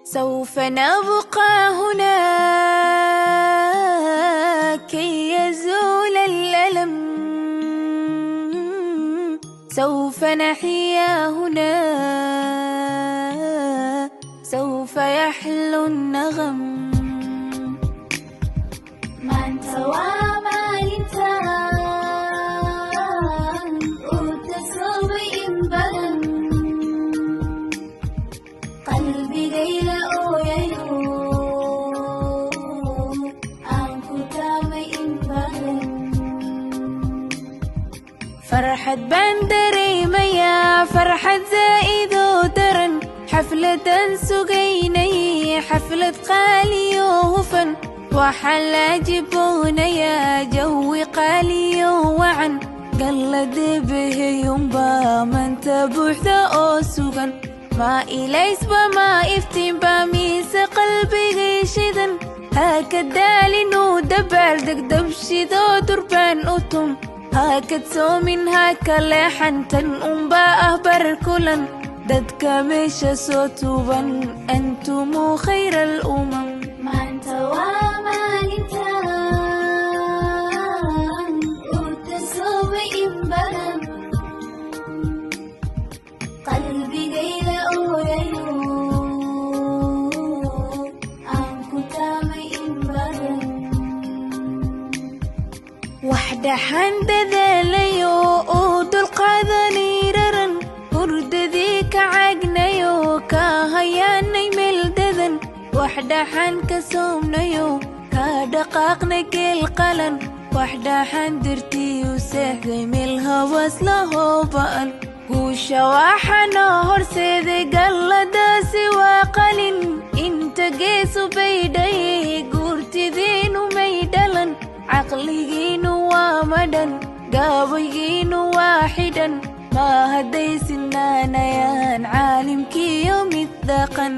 سوف نبقى هنا كي يزول الألم، سوف نحيا هنا، سوف يحلو النغم. Maanta waa maalinta uu tasoobay in badan, qalbigayla ooyayo, aan ku taamay in badan. Farxad baan dareemayaa, farxad zaa'idoo daran, xafladan sugaynay, xaflad qaaliyo hufan. Waxaa la jiboonayaa jawi qaaliyo wacan, galladebeheyunbaa manta buuxda oo sugan. Ma ilaysba, ma iftiinba, mise qalbigay shidan? Haka daalinuu dabaaldeg, dabshidoo durbaan u tum. Hakad soomin, haka leexan, tan unbaa ah bar kulan. Dadka meesha soo tuban, antumu khayra alumam. Maanta waa maalinta uu tasoobay in badan, qalbigayla ooyayo, aan ku taamay in badan. Wax dhaxan dadaalayo oo dulqaadanay raran, hurdadii ka caagnayo, ka hayaanay meel dadan. Wax dhaxan ka soomnayo, ka dhaqaaqnay geel qalan. Wax dhaxan dirtiyu seexday meel hawas lahoo ba'an. Guusha waxaanoo horseeday galladaasi waa qalin. Inta geesu baydhayay, guurtidiinu may dhalan. Caqligiinu waa madhan, gaabaygiinu waa xidhan. Ma hadday sinaanayaan caalimkiyo mid dhaqan.